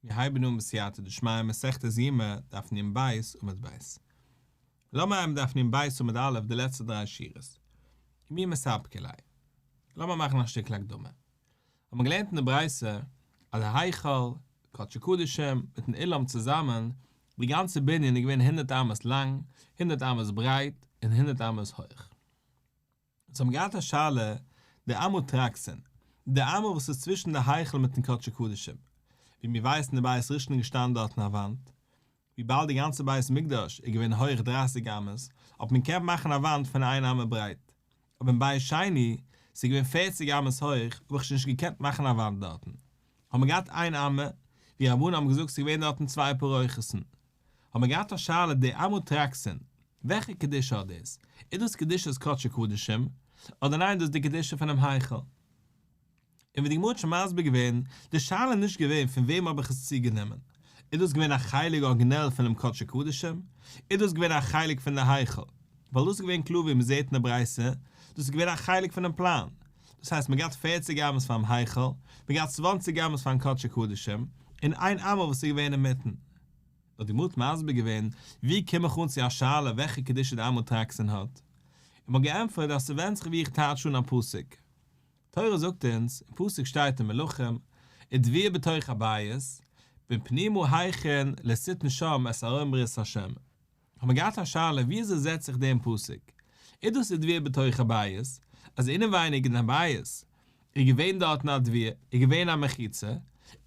מיר הייבן אן בסייעתא דשמיא מסכת יומא דף נ ב עמוד ב'. לאמיר הייבן דף נ ב עמוד א' די לעצטע דריי שורות. ומי מספקא ליה. לאמיר מאכן א שטיקל הקדמה. האט מען געלערנט אין די ברייתא אז די היכל, קדשי קדשים, מיטן אולם צוזאמען, די גאנצע בנין איז געווען הונדערט אמות לאנג, הונדערט אמות ברייט, און הונדערט אמות הויך. אונז האבן געהאט א שאלה, די אמה טרקסין, די אמה וואס איז צווישן די היכל מיטן קדשי קדשים, ווי מיר ווייסן די בית ראשון איז געשטאנען דארטן א וואנט, וויבאלד די גאנצע בית מקדש איז געווען הויך דרייסיג אמות, האט מען געקענט מאכן א וואנט פון איין אמה ברייט, אבער אין בית שני, ס'איז געווען פערציג אמות הויך, האב איך שוין נישט געקענט מאכן א וואנט דארטן. האט מען געהאט איין אמה, ווי רבנן האבן געזאגט ס'איז געווען דארטן צוויי פרוכת'ן. האט מען געהאט א שאלה די אמה טרקסין, וועלכע קדושה האט דאס? איז דאס קדושת קדשי קדשים, אדער ניין דאס איז די קדושה פונעם היכל? און ווי די גמרא האט שוין מסביר געווען, די שאלה איז נישט געווען פון וועם האב איך עס צוגענומען, איז דאס געווען א חלק ארגינעל פונעם קדשי קדשים, איז דאס געווען א חלק פון די היכל, ווייל דאס איז געווען קלאר ווי מען זעט אין די ברייתא, דאס איז געווען א חלק פונעם פלאן, דאס הייסט מען געהאט פערציג אמות פארן היכל, מען געהאט צוואנציג אמות פארן קדשי קדשים, און איין אמה וואס איז געווען אינמיטן. האט די גמרא מסביר געווען, ווי קום איך אן צו א שאלה וועלכע קדושה די אמה טרקסין האט? און מ'האט געענטפערט אז ס'ווענדט זיך ווי איך טייטש אן א פסוק. תורה זאגט אונז, אין פסוק שטייט אין מלכים, ודביר בתוך הבית, מפנימה היכן לא תתן שם את ארון ברית השם. האט מען געהאט א שאלה ווי אזוי זעצט זיך דעם פסוק? איז דאס ודביר בתוך הבית, אז אינעווייניג אין הבית איז געווען דארטן א דביר, איז געווען א מחיצה,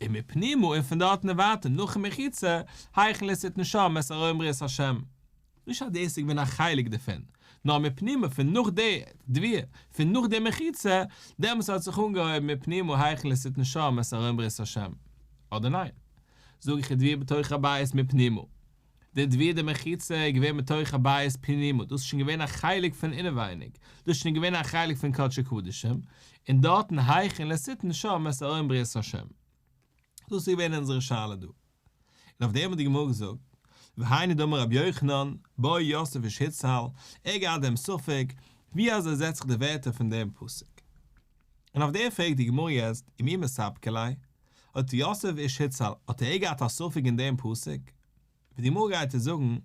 און מפנימה און פון דארטן און ווייטער נאכן מחיצה, היכן לא תתן שם את ארון ברית השם. נישט אז דאס איז געווען א חלק דערפון, נאר מפנימה פון נאך די דביר, פון נאך די מחיצה, דעמאלטס האט זיך אנגעהויבן מפנימה היכן לא תתן שם את ארון ברית השם. אדער ניין? זאג איך ודביר בתוך הבית מפנימה. די דביר די מחיצה איז געווען מתוך הבית פנימה, דאס איז שוין געווען א חלק פון אינעווייניג, דאס איז שוין געווען א חלק פון קדשי קדשים, און דארטן היכן לא תתן שם את ארון ברית השם. דאס איז געווען אונזערע שאלה דא. און אויף דעם האט די גמרא געזאגט, והיינו דאמר רבי יוחנן, בעי יוסף איש הוצל, ער האט געהאט דעם ספק, ווי אזוי זעצט זיך די ווערטער פון דעם פסוק. און אויף דעם פרעגט די גמרא יעצט, ומי מספקא ליה? האט יוסף איש הוצל, האט ער געהאט א ספק אין דעם פסוק? ווי די גמרא גייט עס זאגן,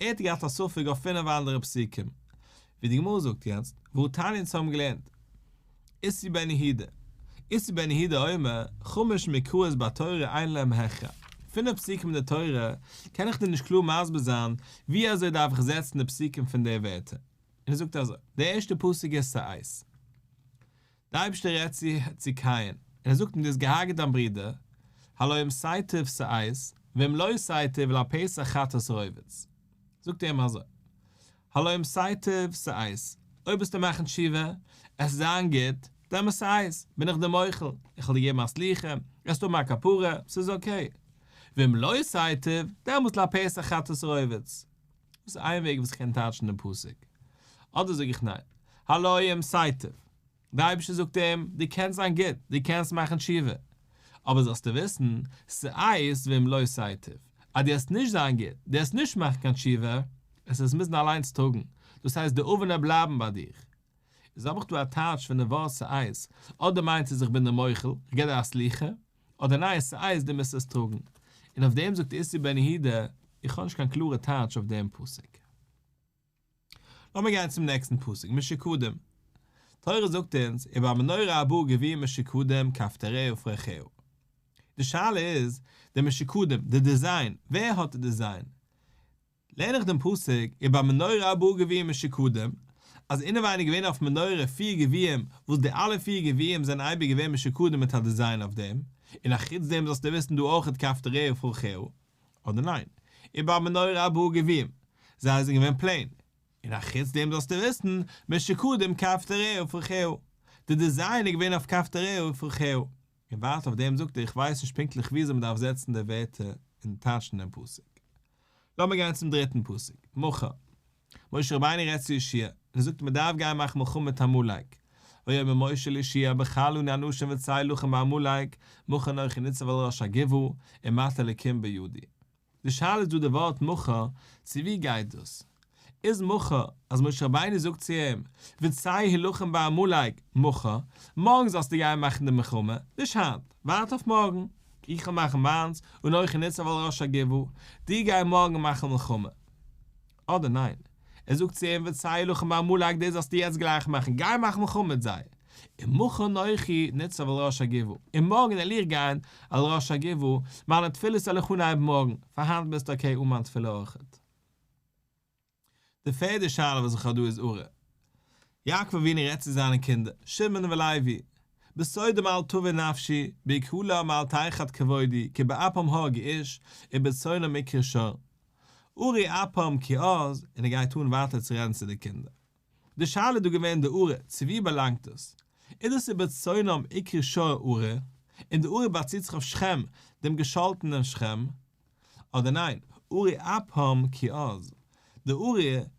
ער האט געהאט א ספק אויף פינף אנדערע פסוקים, ווי די גמרא זאגט יעצט, והא תניא אונז האבן געלערנט, איסי בן יהודה, איסי בן יהודה אומר, חמש מקראות בתורה אין להם הכרע, פינף פסוקים אין די תורה קען איך דיר נישט קלאר מסביר זיין ווי אזוי דארף איך זעצן די פסוקים פון די ווערטער, און ער זאגט אזוי, דער ערשטער פסוק איז שאת. דער אייבערשטער רעדט צו צו קין, און ער זאגט אים דו האסט געהארגעט דיין ברודער, הלא אם תיטיב שאת, ואם לא תיטיב לפתח חטאת רובץ. זאגט ער אים אזוי, הלא אם תיטיב שאת, אויב וועסטו מאכן תשובה, עס וועט זיין גוט, דעמאלס שאת, בין איך דיר מוחל, איך וועל דיר געבן א סליחה, וועסט האבן א כפרה, ס'איז okay. ואם לא תיטיב, דעמאלס לפתח חטאת רובץ. דאס איז איין וועג וואס איך קען טייטשן דעם פסוק. אדער זאג איך ניין, הלא אם תיטיב. דער אייבערשטער זאגט אים, דו קענסט זיין גוט, דו קענסט מאכן תשובה, אבער זאלסטו וויסן, שאת ואם לא תיטיב, אז דו וועסט נישט זיין גוט, דו וועסט נישט מאכן קיין תשובה, וועסט עס מוזן אליינס טראגן, דאס הייסט די עוון וועט בלייבן ביי דיך. איז האב איך דא א טייטש פון די ווארט שאת, אדער מיינט עס איך בין דיר מוחל, איך גיב דיר א סליחה, אדער ניין שאת דו מוזט עס טראגן. און אויף דעם זאגט איסי בן יהודה, איך האב נישט קיין קלארע טייטש אויף דעם פסוק. לאמיר גיין צום נעקסטן פסוק, משוקדים. תורה זאגט אונז, ובמנורה ארבעה גביעים משוקדים כפתוריה ופרחיה. די שאלה איז, די משוקדים, די design, ווער האט די design? לערן איך דעם פסוק, ובמנורה ארבעה גביעים משוקדים, אז אינעווייניג געווען אויף מנורה פיר גביעים, וואס די אלע פיר גביעים זענען אייביג געווען משוקדים מיט א design אויף דעם, און אחוץ דעם זאלסטו וויסן דא אויכעט כפתוריה ופרחיה, אדער ניין, ובמנורה ארבעה גביעים, זיי זענען געווען plain, און אחוץ דעם זאלסטו וויסן, משוקדים כפתוריה ופרחיה, די design איז געווען אויף כפתוריה ופרחיה. און ווייטער אויף דעם זאגט ער איך ווייס נישט פונקטליך וויאזוי מען דארף זעצן די ווערטער און טייטשן דעם פסוק. לאמיר גיין צום דריטן פסוק, מחר. משה רבינו רעדט צו יהושע, און ער זאגט מען דארף גיין מאכן מלחמה מיט עמלק. ויאמר משה ליהושע בחר לנו אנשים וצא הלחם בעמלק, מחר אנכי ניצב על ראש הגבעה, ומטה אלקים בידי. די שאלה איז דא די ווארט מחר, צו ווי גייט דאס? איז מחר, אז משה רבינו זאגט צו אים, וצא הלחם בעמלק, מחר, מארגן זאלסטו גיין מאכן די מלחמה, נישט היינט, ווארט אויף מארגן. איך וועל מאכן מיינס, אנכי נצב על ראש הגבעה, דו גיי מארגן מאכן מלחמה. אדער ניין, ער זאגט צו אים וצא הלחם בעמלק דאס זאלסטו יעצט גלייך מאכן, גיי מאך מלחמה מיט זיי, ומחר אנכי נצב על ראש הגבעה, און מארגן וועל איך גיין על ראש הגבעה, מיינע תפילות וועל איך אנהייבן מארגן, פאר היינט ביסטו okay אן מיין תפילה אויכעט. די פערדע שאלה וואס איך האב דא איז ארור. יעקב אבינו רעדט צו זיינע קינדער, שמעון ולוי, בסודם אל תאוה נפשי, בקהלם אל תחד כבודי, כי באפם הרגו איש, וברצונם עקרו שור. ארור אפם כי עז, און ער גייט אן ווייטער צו רעדן צו די קינדער. די שאלה איז דא געווען די ארור, צו ווי באלאנגט דאס? איז דאס וברצונם עקרו שור ארור, און די ארור באציט זיך אויף שכם, דעם געשאלטענעם שכם? אדער ניין, ארור אפם כי עז. די ארור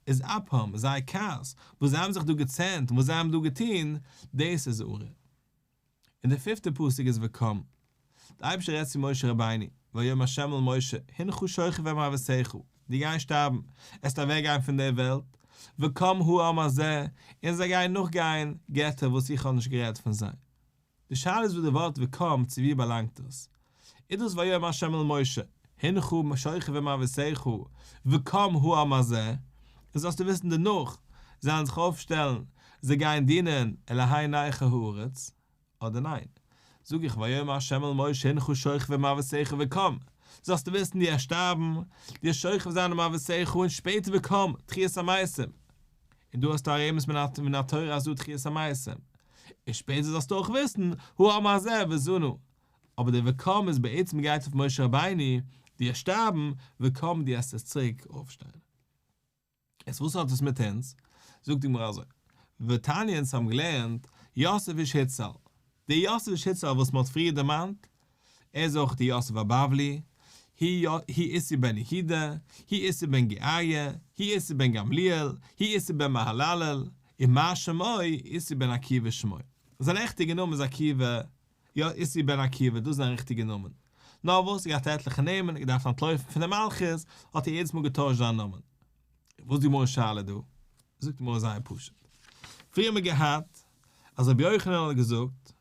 איז אפם, זייער כעס, וואס זיי האבן זיך דא געצערנט און וואס זיי האבן דא געטון, דאס איז ארור. און די פיפטע פסוק איז וקם. די אייבערשטער רעדט צו משה רבינו, ויאמר ה' אל משה, הנך שוכב עם אבותיך, דו גייסט שטארבן, עסט אוועק גיין פון דער וועלט, וקם העם הזה, און זיי גייען נאכגיין געטער וואס איך האב נישט גערעדט פון זיי. די שאלה איז וואס די ווארט וקם צו ווי באלאנגט דאס? איז דאס ויאמר ה' אל משה, הנך שוכב עם אבותיך, וקם העם הזה, און זאלסטו וויסן דערנאך, זיי וועלן זיך אויפשטעלן, זיי גייען דינען אלהי נכר הארץ, אדער ניין? זאג איך ויאמר ה' אל משה הנך שוכב עם אבותיך וקם, זאלסטו וויסן דו וועסט שטארבן, דו וועסט שוכב זיין עם אבותיך און שפעטער וקם, תחיית המתים. און דא האסטו א רמז מן התורה אז דא תחיית המתים. און שפעטער זאלסטו אויך וויסן, העם הזה וזנו. אבער דער וקם איז בעצם גייט אויף משה רבינו, דו וועסט שטארבן, וקם דו וועסט עס צוריק אויפשטיין. איז וואס האט עס מיט אונז? זאגט די גמרא אזוי, ותניא אונז האבן געלערנט, יוסף איש הוצל, דער יוסף איש הוצל וואס מען האט פריער דערמאנט, ער איז אויך דער יוסף הבבלי, הוא איסי בן יהודה, הוא איסי בן גואריה, הוא איסי בן גמליאל, הוא איסי בן מהללאל, ומה שמו איסי בן עקיבא שמו. זיין עכטיגע נאמען איז עקיבא, יא איסי בן עקיבא, דאס איז זיין ריכטיגע נאמען. נאר וואס, ער האט געהאט עטליכע נעמען, ער האט געדארפט אנטלויפן פון די מלכות, האט ער יעדעס מאל געטוישט זיין נאמען. וואס איז די גמרא'ס שאלה דא? זאגט די גמרא זייער פשוט. פריער האט מען געהאט אז רבי יוחנן האט געזאגט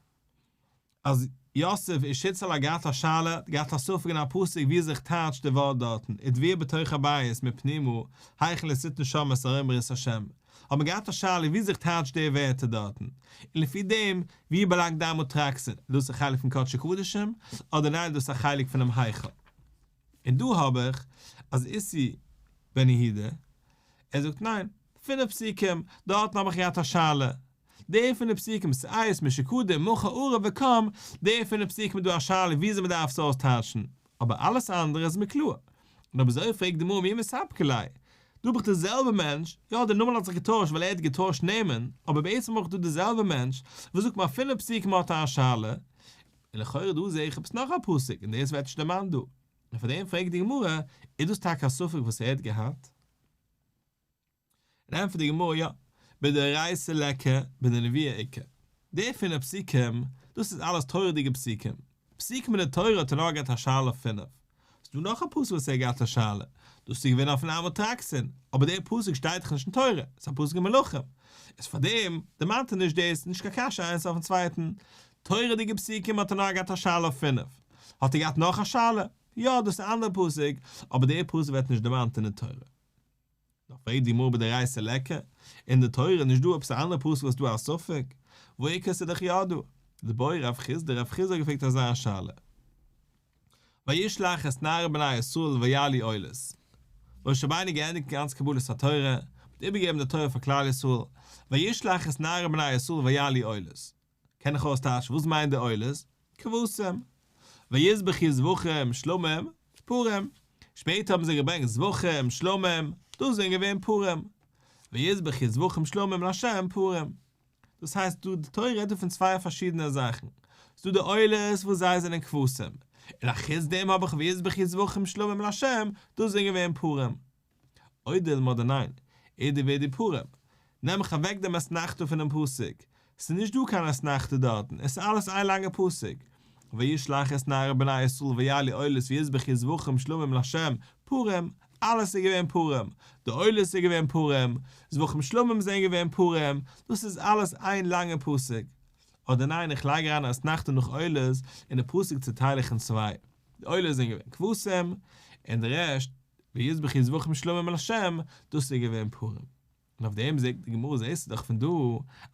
אז יוסף איש הוצל האט געהאט א שאלה, האט געהאט א ספק אין א פסוק ווי זיך טייטשט די ווארט דארטן, ודביר בתוך הבית מפנימה, היכן לא תתן שם את ארון ברית השם. האט מען געהאט א שאלה ווי זיך טייטשט די ווערטער דארטן, און לפי דעם ווי באלאנגט די אמוטרקסין, איז דאס א חלק פון קדשי קדשים, אדער ניין דאס איז א חלק פונעם היכל. און דא האב איך אז איסי בן יהודה, ער זאגט ניין, פינף פסוקים, דארטן האב איך געהאט א שאלה, די פינף פסוקים שאת משקדים מחר ארור וקם, די פינף פסוקים איז דא א שאלה וויאזוי מען דארף עס אויסטייטשן, אבער אלעס אנדערע איז מיר קלאר. און אויב אזוי פרעגט די גמרא מי מספקא ליה, דא האב איך די זעלבע מענטש, יא די נאמען האט זיך געטוישט ווייל ער האט געטוישט נעמען, אבער בעצם האב איך דא די זעלבע מענטש, וואס זאגט מיר פינף פסוקים האט ער א שאלה, און לכאורה דא זעה איך עפעס נאך א פסוק און דאס ווערט נישט דערמאנט דא, און פאר דעם פרעגט די גמרא, איז דאס טאקע א ספק וואס ער האט געהאט? און ענטפערט די גמרא, יא, בדאורייתא ליכא, בנביאי איכא. די פינף פסוקים, דאס איז אלעס תורה'דיגע פסוקים. פסוקים אין די תורה האט ער נאר געהאט א שאלה אויף פינף. ס'איז דא נאך א פסוק וואס ער האט געהאט א שאלה, דאס איז געווען אויפן אמוטרקסין, אבער דער פסוק שטייט דאך נישט אין תורה, ס'איז א פסוק אין מלכים, איז פארדעם דערמאנט ער נישט דאס, נישט קיין קשיא איינס אויפן צווייטן. תורה'דיגע פסוקים האט ער נאר געהאט א שאלה אויף פינף. האט ער געהאט נאך א שאלה? יא, דאס איז א אנדערע פסוק, אבער דער פסוק ווערט נישט דערמאנט אין די תורה. נאך פרעגט די גמרא בדאורייתא ליכא, אין די תורה איז נישט דא עפעס א אנדערע פסוק וואס איז דא א ספק? והא איכא ס'איז דאך יא דא. דבעי רב חסדא, רב חסדא האט געפרעגט אזא שאלה. וישלח את נערי בני ישראל ויעלו עולות. משה רבינו געענדיגט גאנץ קבלת התורה, מ'האט איבערגעגעבן די תורה פאר כלל ישראל, וישלח את נערי בני ישראל ויעלו עולות. קען איך אויסטייטשן וואס מיינט די עולות? כבשים. ויזבחו זבחים שלמים, פרים. שפעטער האבן זיי געברענגט זבחים, שלמים, דאס זענען געווען פרים. ויזבחו זבחים שלמים לה' פרים. דאס הייסט דא די תורה רעדט דא פון צוויי פארשידענע זאכן. ס'דא די עולות וואס זיי זענען כבשים. און אחוץ דעם האב איך ויזבחו זבחים שלמים לה', דאס זענען געווען פרים. או דילמא אדער ניין, אידי ואידי פרים, נעם איך אוועק דעם אתנחתא פונעם פסוק, ס'איז נישט דא קיין אתנחתא דארטן, עס איז אלעס איין לאנגע פסוק, וישלח את נערי בני ישראל ויעלו עולות ויזבחו זבחים שלמים לה' פרים, אלעס איז געווען פרים, די עולות איז געווען פרים, זבחים שלמים זענען געווען פרים, דאס איז אלעס איין לאנגע פסוק. אדער ניין איך לייג אריין א אתנחתא נאך עולות און די פסוק צוטייל איך אין צוויי, די עולות זענען געווען כבשים און די רעשט ויזבחו זבחים שלמים לה' דאס איז געווען פרים. און אויף דעם זאגט די גמרא זעסטו דאך פון דא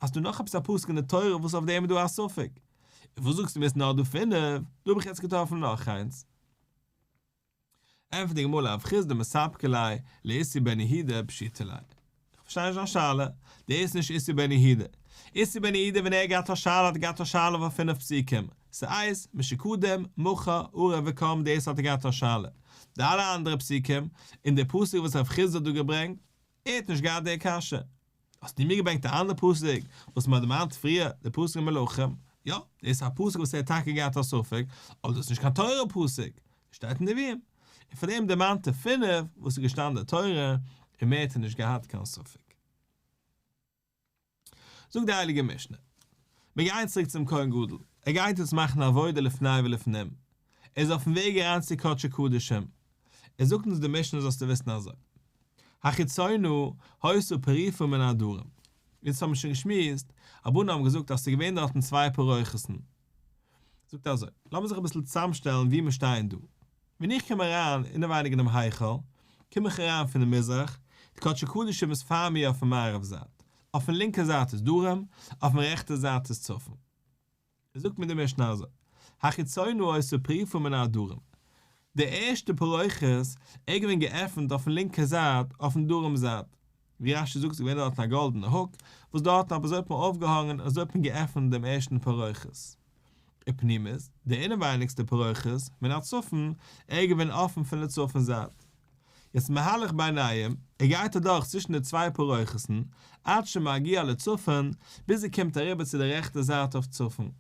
אז ס'דא נאך עפעס א פסוק אין די תורה וואס אויף דעם איז דא א ספק, און וואס זאגסטו מיר ס'איז נאר דא פינף, דא האב איך יעצט געטראפן נאך איינס. ענטפערט די גמרא לרב חסדא מספקא ליה לאיסי בן יהודה פשיטא ליה. איך פארשטיי נישט דיין שאלה, דאס איז נישט איסי בן יהודה. איסי בן יהודה ווען ער האט געהאט א שאלה האט ער געהאט א שאלה אויף פינף פסוקים, שאת, משקדם, מחר, ערב וקם דאס האט ער געהאט א שאלה. די אלע אנדערע פסוקים, און די פסוק וואס רב חסדא האט דא געברענגט, ער האט נישט געהאט די קשיא. האסטו מיר געברענגט א אנדער פסוק וואס מ'האט דערמאנט פריער, די פסוק אין מלכים, יא, דאס איז א פסוק וואס ער האט טאקע געהאט א ספק, אבער דאס איז נישט קיין תורה פסוק, דאס שטייט אין נביאים, און פאר דעם דערמאנט ער פינף וואס איז געשטאנען אין די תורה, און מער האט ער נישט געהאט קיין ספק. זאגט די הייליגע משנה, מיר גייען צוריק צום כהן גדול, ער גייט יעצט מאכן עבודה לפני ולפנים, ער איז אויפן וועג אריין צו קדשי קדשים, ער זאגט אונז די משנה זאלסטו וויסן אזוי, החיצונה היתה פרופה מן הדרום, אונז האבן שוין געשמועסט, רבנן האבן געזאגט אז ס'איז געווען דארטן צוויי פרוכת'ן, זאגט ער אזוי, לאמיר זיך אביסל צוזאמשטעלן וואו מיר שטייען דא, ווען איך קום אריין אינעווייניג אינעם היכל, קום איך אריין פונעם מזרח, די קדשי קדשים איז פאר מיר אויפן מערב זייט, אויפן לינקע זייט איז דרום, אויפן רעכטע זייט איז צפון. זאגט מיר די משנה אזוי, החיצונה היתה פרופה מן הדרום, די ערשטע פרוכת איז געווען געעפנט אויפן לינקע זייט אויפן דרום זייט, ווי רש"י זאגט ס'איז געווען דארטן א גאלדענע hook, וואס דארטן האט אזוי האט מען אויפגעהאנגען אזוי האט מען געעפנט דעם ערשטן פרוכת. ופנימית, די אינעווייניגסטע פרוכת, מן הצפון, ער איז געווען אפן פון די צפון זייט. יעצט מהלך ביניהם, ער גייט אדורך צווישן די צוויי פרוכת'ן, עד שמגיע לצפון, ביז ער קומט אריבער צו די רעכטע זייט אויף צפון.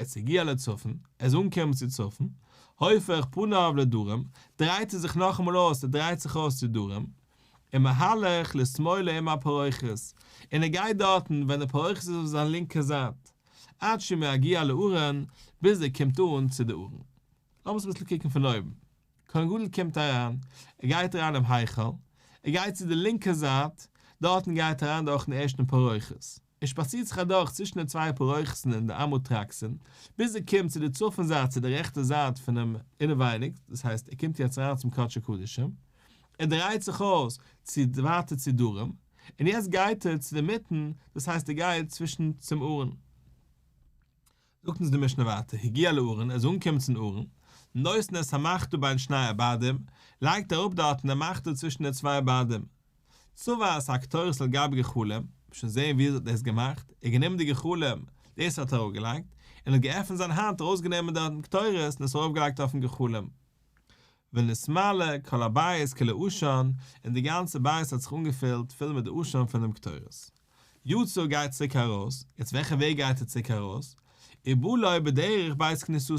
יעצט הגיע לצפון, ער איז אנגעקומען צו צפון, הופך פניו לדרום, דרייט ער זיך נאכאמאל אויס, ער דרייט זיך אויס צו דרום, ומהלך לשמאלו עם הפרוכת, און ער גייט דארטן ווען די פרוכת איז אויף זיין לינקע זייט, עד שמגיע לארון, ביז ער קומט אן צו די ארון. לאמיר אביסל קוקן פון אויבן. כהן גדול קומט אריין, ער גייט אריין אינעם היכל, ער גייט צו די לינקע זייט, דארטן גייט ער אריין דורכן ערשטן פרוכת, ער שפאצירט זיך אדורך צווישן די צוויי פרוכת'ן און די אמה טרקסין, ביז ער קומט צו די צפון זייט צו די רעכטע זייט פונעם אינעווייניג, דאס הייסט ער קומט יעצט אריין צום קדשי קדשים, ער דרייט זיך אויס צו ווייטער צו דרום, און יעצט גייט ער צו די מיטן, דאס הייסט ער גייט צווישן צום ארון. זאגט אונז די משנה ווייטער, הגיע לארון, ער איז אנגעקומען צום ארון, נותן את המחתה בין שני הבדים, לייגט אראפ דארטן די מחתה צווישן די צוויי בדים, צבע את הקטורת על גבי גחלים, מ'וועט שוין זען ווי אזוי האט ער דאס געמאכט, ער האט גענומען די גחלים, דאס האט ער אראפגעלייגט, און האט געעפנט זיין האנט ארויסגענומען דארטן קטורת און עס ארויפגעלייגט אויפן גחלים. ונתמלא כל הבית כולו עשן, און די גאנצע בית האט זיך אנגעפילט פול מיט די עשן פון דעם קטורת. יצא גייט צוריק ארויס, יעצט וועלכע וועג גייט ער צוריק ארויס? ובא לו בדרך בית כניסתו,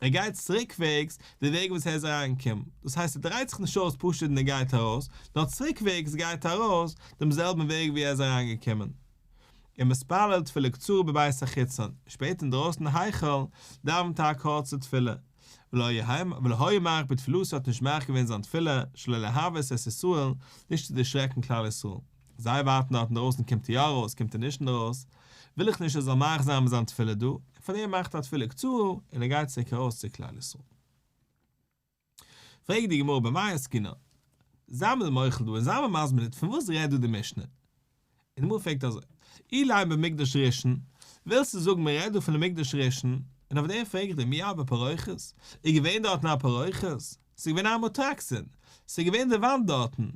ער גייט צוריקוועגס די וועג וואס ער איז אריינגעקומען, דאס הייסט ער דרייט זיך נישט אויס פשוט און ער גייט ארויס, נאר צוריקוועגס גייט ער ארויס דעם זעלבן וועג ווי ער איז אריינגעקומען. ומתפלל תפילה קצרה בבית החיצון, שפעטער אינדרויסן היכל דאווענט ער א קורצע תפילה, ולא היה מאריך בתפילתו האט נישט מאריך געווען זיין תפילה, שלא להבהות את ישראל, נישט צו דערשרעקן כלל ישראל. זיי ווארטן דארט אינדרויסן קומט ער יא ארויס קומט ער נישט אינדרויס, וויל איך נישט ער זאל מאריך זיין מיט זיין תפילה דא, און פאר דעם מאכט ער א תפילה קצרה און ער גייט צוריק ארויס צו כלל ישראל. פרעגט די גמרא במאי עסקינן? זיי מיר מוחל דא און זיי מיר מסביר פון וואס רעדט דא די משנה? און די גמרא פרעגט אזוי, אילימא במקדש ראשון, ווילסטו זאגן מען רעדט דא פון די מקדש ראשון, און אויף דעם פרעג איך דיר מי הוה פרוכת? איז געווען דארטן א פרוכת? ס'איז געווען אמה טרקסין, ס'איז געווען די וואנט דארטן,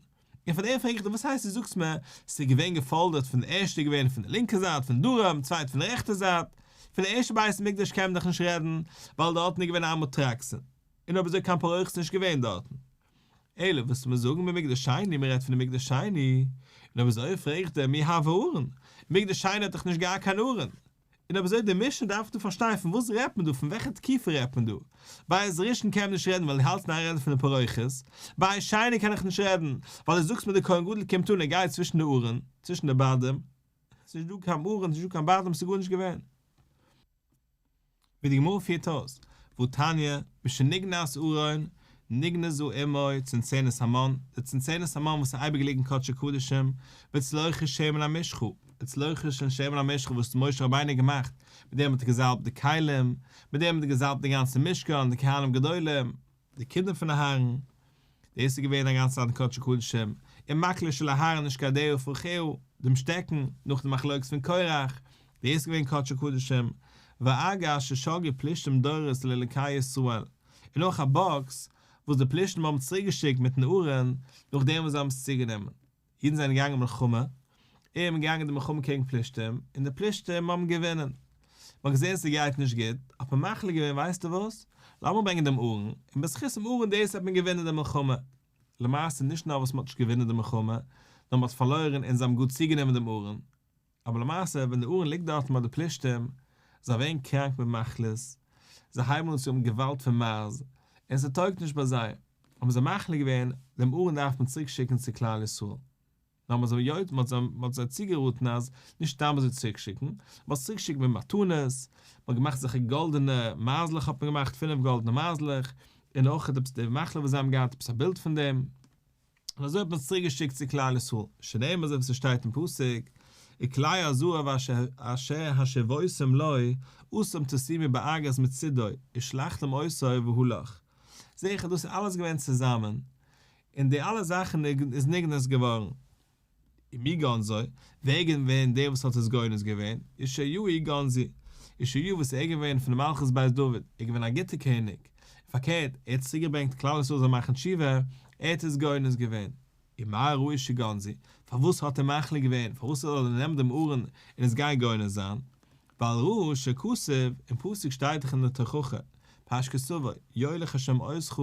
און פאר דעם פרעג איך דיר וואס הייסט דו זאגסט מיר ס'איז געווען געפאלדעט פון די ערשטע איז געווען פון די לינקע זייט פון דרום צווייטע פון די רעכטע זייט, פון די ערשטע בית המקדש קען מען דאך נישט רעדן ווייל דארטן איז געווען אמה טרקסין, און אויב אזוי קיין פרוכת נישט געווען דארטן. אלא וואס מיר זאגן במקדש שני מען רעדט פון די מקדש שני, און אויב אזוי פרעג איך דיר מי הוה ארון, מקדש שני האט דאך נישט געהאט קיין ארון, און אויב אזוי די משנה דארף דא פארשטיין פון וואס רעדט מען דא פון וועלכע תקופה רעדט מען דא, בית ראשון קען מען נישט רעדן ווייל דו האלטסט אין איין רעדן פון די פרוכת, בית שני קען איך נישט רעדן ווייל דו זאגסט מיר די כהן גדול קומט אן ער גייט צווישן די ארון, צווישן די בדים, ס'איז נישט דא קיין ארון ס'איז נישט דא קיין בדים ס'איז גארנישט געווען. ווי די גמרא פירט אויס, והתניא, משנגנז ארון, נגנזה עמו צנצנת המן, די צנצנת המן וואס איז אייביג געליגן קדשי קדשים, וצלוחית שמן המשחה. וצלוחית של שמן המשחה וואס משה רבינו האט געמאכט, מיט דעם האט ער געזאלבט די כלים, מיט דעם האט ער געזאלבט די גאנצע משכן, די כהנים גדולים, די קינדער פון אהרן, דאס איז געווען א גאנצע צייט אין קדשי קדשים, ומקלו של אהרן ושקדיה ופרחיה, דעם שטעקן, נאך די מחלוקת פון קורח, דאס איז געווען קדשי קדשים, וארגז ששגרו פלישתים דורות לאלוקי ישראל, און אויך א באקס וואס די פלישתים האבן צוריק געשיקט מיטן ארון נאכדעם וואס זיי האבן עס צוגענומען. אידן זענען געגאנגען מלחמה, און מ'איז געגאנגען די מלחמה קעגן פלישתים, און די פלישתים האבן געווינען. מ'האט געזען ס'גייט נישט גוט, האט מען מחליט געווען ווייסטו וואס, לאמיר ברענגען דעם ארון, און בזכות דעם ארון דאס וועט מען געווינען די מלחמה. למעשה נישט נאר וואס מ'האט נישט געווינען די מלחמה, נאר מ'האט פארלוירן און זיי האבן גאר צוגענומען דעם ארון. אבער למעשה ווען די ארון ליגט דארטן ביי די פלישתים, זיי ווערן קראנק מיט מחלות, זיי הייבן אן צו האבן געוואלד פון מייז, און ס'טויגט נישט ביי זיי, האבן זיי מחליט געווען, דעם ארון דארף מען צוריק שיקן צו כלל ישראל. נאר מ'האט זיי יא, מ'האט זיי, מ'האט זיי צוגעראטן אז נישט סתם אזוי צוריק שיקן, מ'האט עס צוריק געשיקט מיט מתנות, מ'האט געמאכט אזעלכע גאלדענע מייזלעך האט מען געמאכט פינף גאלדענע מייזלעך, און אויך עפעס די מחלה וואס זיי האבן געהאט עפעס א בילד פון דעם. און אזוי האט מען עס צוריק געשיקט צו כלל ישראל, שנאמר אזוי ווי ס'שטייט אין פסוק, וכלי הזהב אשר השיבותם לו, אותם תשימו בארגז מצידו, ושלחתם אותו והלך. זעה איך אז דאס איז אלעס געווען צוזאמען, און די אלע זאכן איז נגנז געווארן. ומי גנזו, ווער איז געווען דער וואס האט עס גונז געווען? יאשיהו גנזו. יאשיהו וואס ער איז געווען פון די מלכות בית דוד, ער איז געווען א גוטער קעניג, און פארקערט, ער האט צוריקגעברענגט כלל ישראל זאל מאכן תשובה, ער האט עס גונז געווען. ומה ראו שגנזו, פארוואס האט ער מחליט געווען, פארוואס זאל ער נעמען דעם ארון און עס גיין גונז זיין? ווייל ראה שכתוב, אין פסוק שטייט דאך אין די תוכחה, פרשת כי תבוא, יולך השם אותך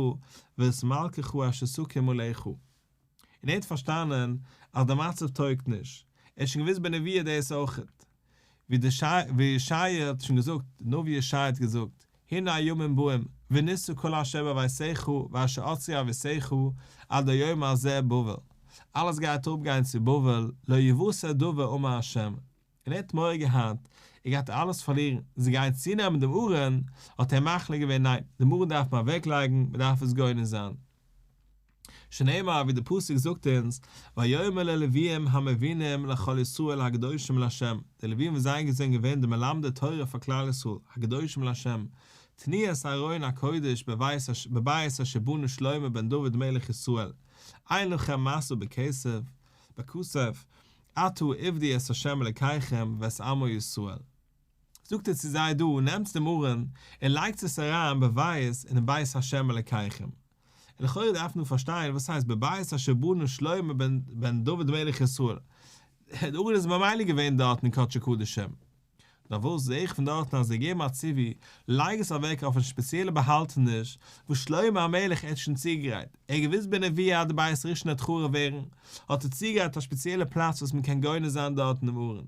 ואת מלכך אשר תקים עליך. און ער האט פארשטאנען אז דער מצב טויגט נישט, ער האט שוין געוואוסט בנבואה דאס אויכעט, ווי די ווי ישעיה האט שוין געזאגט, די נביא ישעיה האט געזאגט, הנה הימים באים, ונשא כל אשר בביתך ואשר אצרו אבותיך עד היום הזה בבל, אלעס גייט אראפגיין צו בבל, לא יוותר דבר אמר ה', און ער האט מורא געהאט, ער גייט אלעס פארלירן, זיי גייען צונעמען דעם ארון, האט ער מחליט געווען ניין, דעם ארון דארף מען אוועקלייגן, מען דארף עס גונז זיין. שנאמר ווי די פסוק זאגט אונז, ויאמר ללוויים המבינים לכל ישראל הקדושים לה', די לוויים וואס זיי זענען געווען די מלמדי תורה פאר כלל ישראל, הקדושים לה', תנו את ארון הקודש בבית אשר בנה שלמה בן דוד מלך ישראל, אין לכם משא בכסף, בכסף, עתה עבדו את ה' אלוקיכם ואת עמו ישראל. זאגט ער צו זיי דא, נעמטס דעם ארון און לייגטס עס אריין בבית אינעם בית ה' אלוקיכם. און לכאורה דארף מען פארשטיין וואס הייסט בבית אשר בנה שלמה בן דוד מלך ישראל, די ארון איז ממילא געווען דארט אין קדשי קדשים, נאר וואס זעה איך פון דארטן אז זיי געבן א ציווי, לייג עס אוועק אויף א שפעציעלע באהאלטעניש וואס שלמה המלך האט שוין צוגעגרייט, ער האט געוואוסט בנבואה אז די בית ראשון וועט חרוב ווערן, האט ער צוגעגרייט א שפעציעלע פלאץ וואס מען קען גונז זיין דארטן דעם ארון.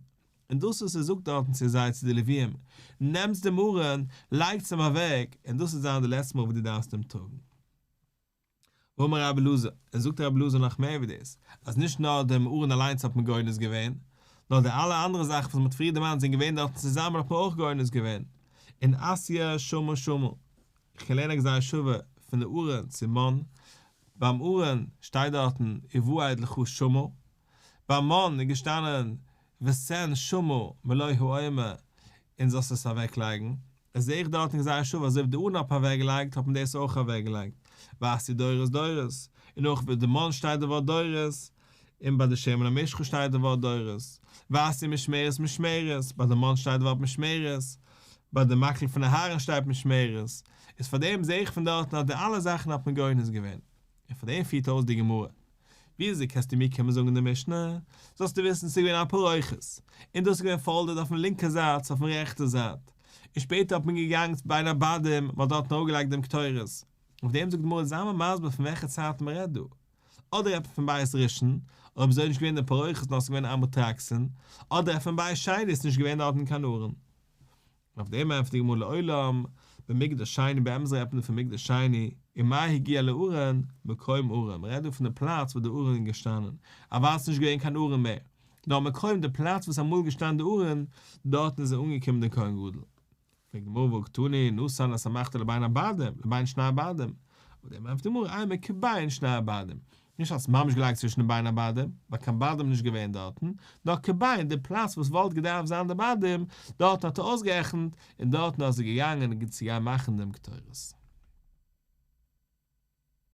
און דאס וואס ער זאגט דארטן צו זיי צו די לוויים, נעמטס דעם ארון, לייגטס אים אוועק, און דאס וועט זיין די לעצטע מאל וואס דו דארפסט אים טראגן. ואמר רבי אלעזר, און זאגט רבי אלעזר נאך מער ווי דאס, אז נישט נאר דעם ארון אליינס האט מען גונז געווען, נאר די אלע אנדערע זאכן וואס מען האט פריער דערמאנט זענען געווען דארטן צוזאמען האט מען אויך גונז געווען. און אתיא שמה שמה. איך קען לערנען א גזירה שווה פון די ארון צו מן, ביים ארון שטייט דארטן ובעד לך שמה, ביים מן איז געשטאנען ותן שמה מלא העומר און זאלסט עס אוועק לייגן, עס זעה איך דארט אין גזירה שווה אזוי ווי די ארון האט מען אוועק געלייגט האט מען דאס אויך אוועק געלייגט, ואתיא דורות דורות, און אויך ביי די מן שטייט די ווארט דורות, און ביי די שמן המשחה שטייט די ווארט דורות, ואתיא משמרת משמרת, ביי די מן שטייט די ווארט משמרת, ביי די מקל פון אהרן שטייט משמרת, איז פאר דעם זעה איך פון דארטן אז די אלע זאכן האט מען גונז געווען, און פאר דעם פירט אויס די גמרא. וויאזוי קענסטו מיר קומען זאגן די משנה? זאלסטו וויסן ס'איז געווען א פרוכת, און דאס איז געווען פאלדעד אויפן לינקע זייט צו אויפן רעכטע זייט, און שפעטער האט מען געגאנגען בין הבדים, מ'האט דארטן אראפגעלייגט דעם קטורת. אויף דעם זאגט די גמרא זיי מיר מסביר פון וועלכע צייט מ'רעדט דא. אדער עפעס פון בית ראשון, אויב אזוי איז נישט געווען די פרוכת נאר ס'איז געווען אמוטרקסין, אדער פון בית שני איז נישט געווען דארטן קיין ארון. אויף דעם ענטפערט די גמרא לעולם במקדש שני באמת רעדט מען דא פון מקדש שני, ומה הגיע לארון, מקום ארון, מען רעדט דא פון די פלאץ וואו די ארון איז געשטאנען, אוודאי ס'איז נישט געווען קיין ארון מער, נאר מקום די פלאץ וואס איז אמאל געשטאנען די ארון, דארטן איז אנגעקומען דער כהן גדול. פרעגט די גמרא והא קתני נתן את המחתה לבין הבדים, לבין שני הבדים, אויף דעם ענטפערט די גמרא אימא כבין שני הבדים. נישט האט עס ממש געלייגט צווישן די בין הבדים, ווייל קיין בדים נישט געווען דארטן, נאר כבין, די פלאץ וואס וואלט געדארפט זיין די בדים, דארטן האט ער אויסגערעכנט, און דארטן איז ער געגאנגען צו גיין מאכן דעם קטורת.